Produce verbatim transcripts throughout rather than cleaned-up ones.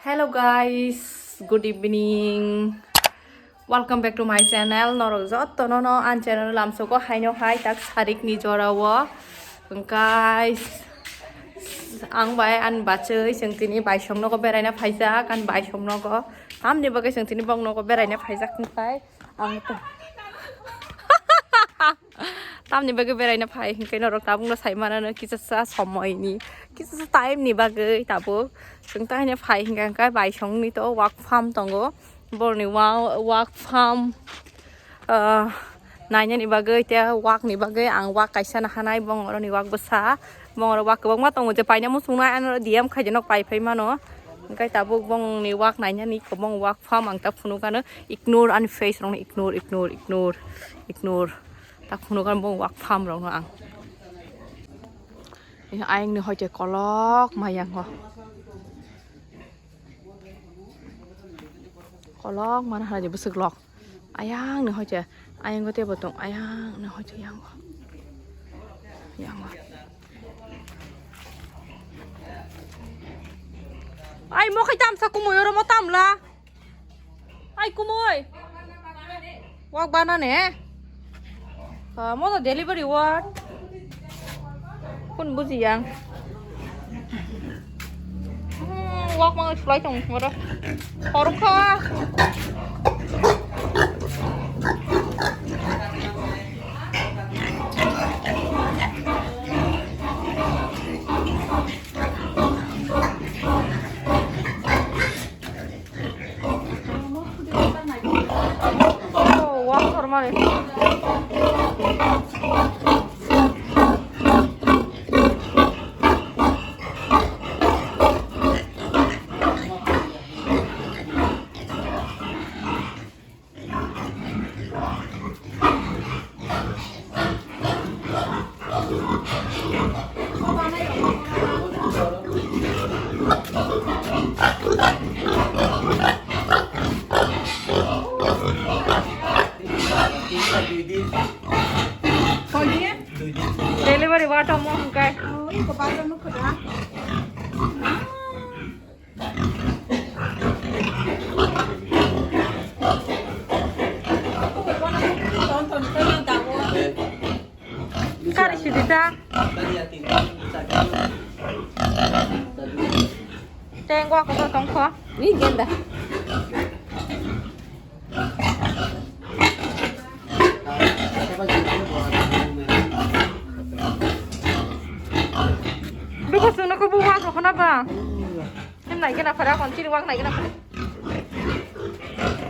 Hello guys, good evening. Welcome back to my channel. Norok jotto no no an channel lamsoko haino hai tak sarik ni jora o. Guys, ang bai an bachoi chwng tini baisong nogo beraina phaijak, an baisong nogo. Tamni bagwi chwng tini bong nogo beraina phaijak hwnkhe ang to Tamni bagwi beraina phai hwnkhe norok tabukno sai manano, kisa sa somoini, kisa sa time ni bagwi tabuk chwng tahino phai hwnkhe hwnkhe baisongni to wak farm tongo, boroni wa-, wak farm, ah, nainani bagwi tei wakni bagwi ang wak kaisa nahanai, bong oroni wak bwsa, bong oro wak kwbangma tongo je paina muchungnai, ano D M khaide nok pai phai mano, hwnkhe tabuk bongni wak nainani kwbang wak farm ang ta phunukano, ignore ani face rokno, ignore, ignore, ignore. Ta phunukgo bong wak farm rokno ang. Ini ayang ni hoite kolok mayang o. Kolok mana hari bwswk lok. Ayang ni hoite, ayang o tebo tong, ayang ni hoite yang o. Yang o. Ai mo khai tamsa kumui oro mo tamla. Ai kumui. Wak bana ne? Ah, mo delivery wak. Kun buji yang. Hmm, wak mang flight tong moro. Horkha. Oh, wah, hormari. Delivery water mo hwnkhe. Kari sidi ta. Tengwa ko tong kho. Ni genda. Duko suno ko buwa ko khona ba. Ken nai kena phara kon chini wak nai kena phara.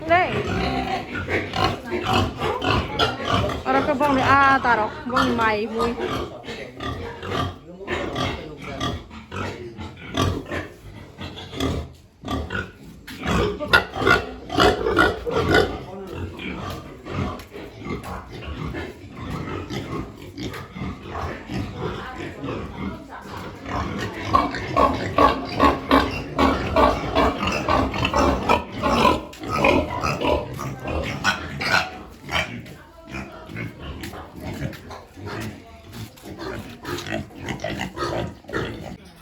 Dei. Oro khe bongni a tarok, bongni mai mui.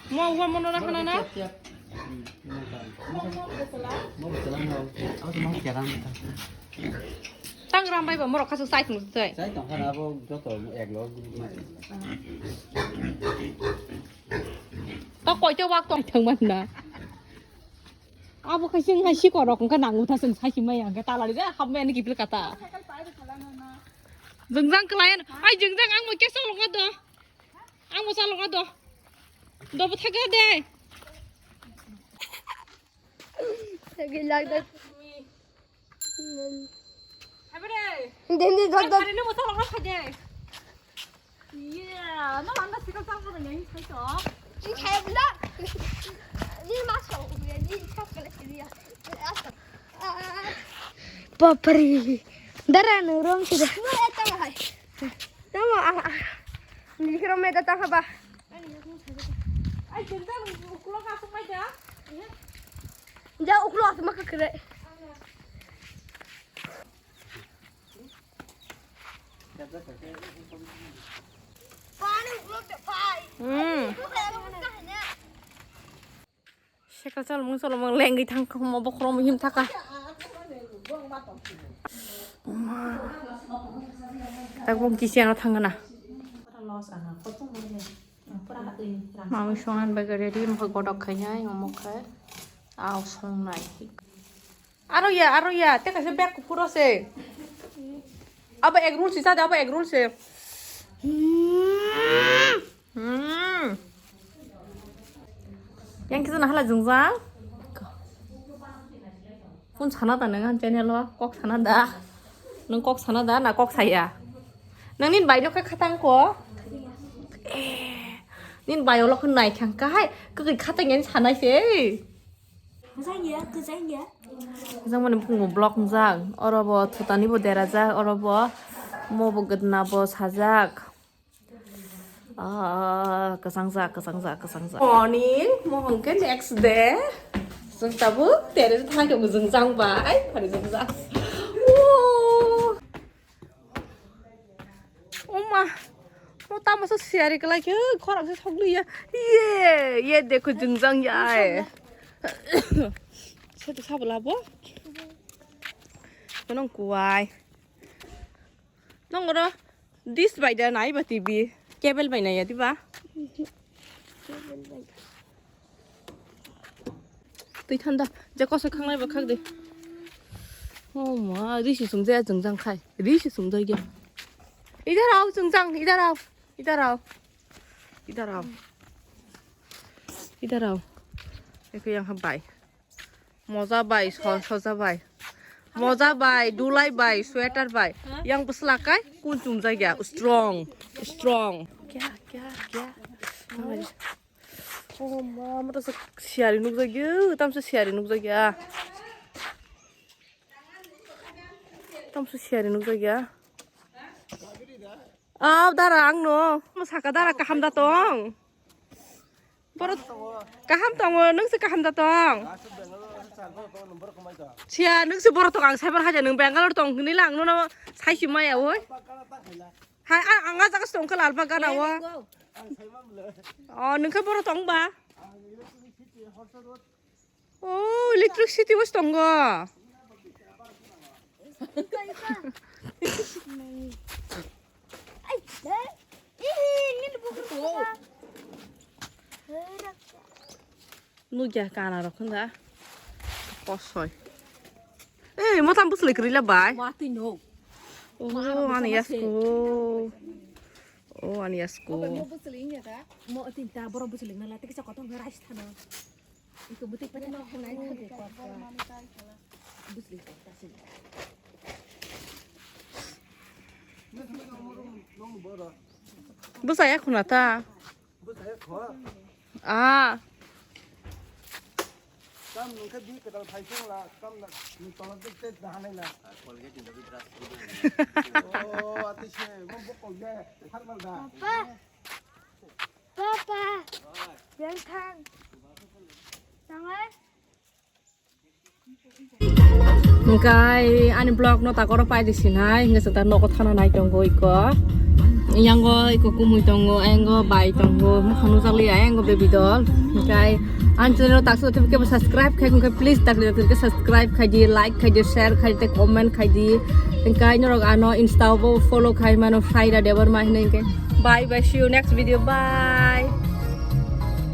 Mo uwa mono na hana na? Tang ram bai ba morok khasuk sai thung sai. Sai tong khana abo joto ek log. Ta koi te wak tong thang man na. Abo khai sing hai si korok wngkha nang utha sing sai si maya wngkha talari ja hap maya ni kipil kata. Jwngjang klaian ai jwngjang ang mo kesa longa do. Ang mo sa longa do. Do bwtha ga de. Lagi lagda. Dindi dot dot. Hari ni mo sa longa kha de. Iya, no anda sikal tang ko nyanyi sai to. Ni saya pula. Ni masuk, ni sikap kena sini ya. Bapari. Dara no rom sudah. No eta hai. Namo ah. Ni kiro me data haba. Ai jengda uklok asuk mai da. Ja uklok asuk maka kere. Hmm. Ka cholmung cholmung lengwi thang kha, mo bokhorok muhim thaka. Tak bong kisi ano thang na. Mami songan bagare di mo godok khainai, mo khe. Au songnai. Aro ya, aro ya, te kaisa bag kuphur ase. Abo egg roll si sa de, abo egg roll se. Hmm. Yang kisa na hala jwngjal. Phone sana da nang channel o, kok sana da. Nang kok sana da, na kok saya. Nang nin bai no kha khatang ko. Eh, nin bai olo khun nai khang kai, kok khatang yan sanai se. Kwchang ya, kwchang ya. Kwchang mani bukung bo block wngjak. Oro bo thutani bo derajak, oro bo mo bo gwdna bo sajak. Ah, kwchang jak, kwchang jak, kwchang jak. Morning, mo hwnkhe next day. Chwng tabuk terrace thai tongo, chwng jang bai, phari jang jak. Oh. Oma, mo tamo se siyari kwlai khe, khorang se sogli ya. Ye, ye dekho jwngjang ya ai. Sete sabo labo. Nong kuwai. Nong oro dish bai da nai ba T V. Cable bai nai ya diba? Twi thanda, je koso khangnai ba khak de. Oh ma, ri si sumjaya jwngjang khai. Ri si sumjaya. Idhar aao, jwngjang, idhar aao. Idhar aao. Idhar aao. Idhar aao. Eko yang ha bai. Moja bai, so-, soja bai. Moja bai, dulai bai, sweater bai. Yang bwsla kai, kun chumjaya. Strong. Strong. Kya, kya, kya? Oh, ma, ma, ta sa siyari nukjakya, tamsa siyari nukjakya. Tamsa siyari nukjakya. Ah, dara, ang no. Ma saka dara, kaham da tong. Borok kaham tongo, nung se kaham da tong. Siya, nung se borok tong, ang saibar haja, nung Bangalore tong hinui lang, no, no, sai si maya, oi. Hai, ang, ang ajak tong khe lal bagana o. Oh, nung khe borok tong ba? Oh, electricity was tongo. Nugya kana rok hwnda. Kosoi. Eh, mo tam bwsli kwrwi la bai. Watwi no. Oh, ani yasko. Oh, ani yasko. Mo bwsli nya ta. Mo tin ta borok bwsli na la, tei kisa kotor rice thana. Ito bwtwi pata no khanai thang khe kok. Bwsli kok ta sini. Bwsaya khuna ta. Ah. Tam nungkha di kedal phai sung la, tam na ni tola dik tek da hanai la. Oh, ati se, mo bokol de, har mal da. Papa. Papa. Yang thang. Tangai. Hingkai ani vlog no takoro pai di sinai, hingke seta nogo thana nai tongo iko. Yango iko kumui tongo, yango bai tongo, mokha nujak liya, yango baby doll. Hingkai ani channel o taksa tei kebo subscribe khai, hingke please taksa tei subscribe khai di, like khai di, share khai di, comment khai di. Hingkai norok ano Insta o bo follow khai mano, Saira Debbarma hinui hingke. Bye bye, see you next video, bye.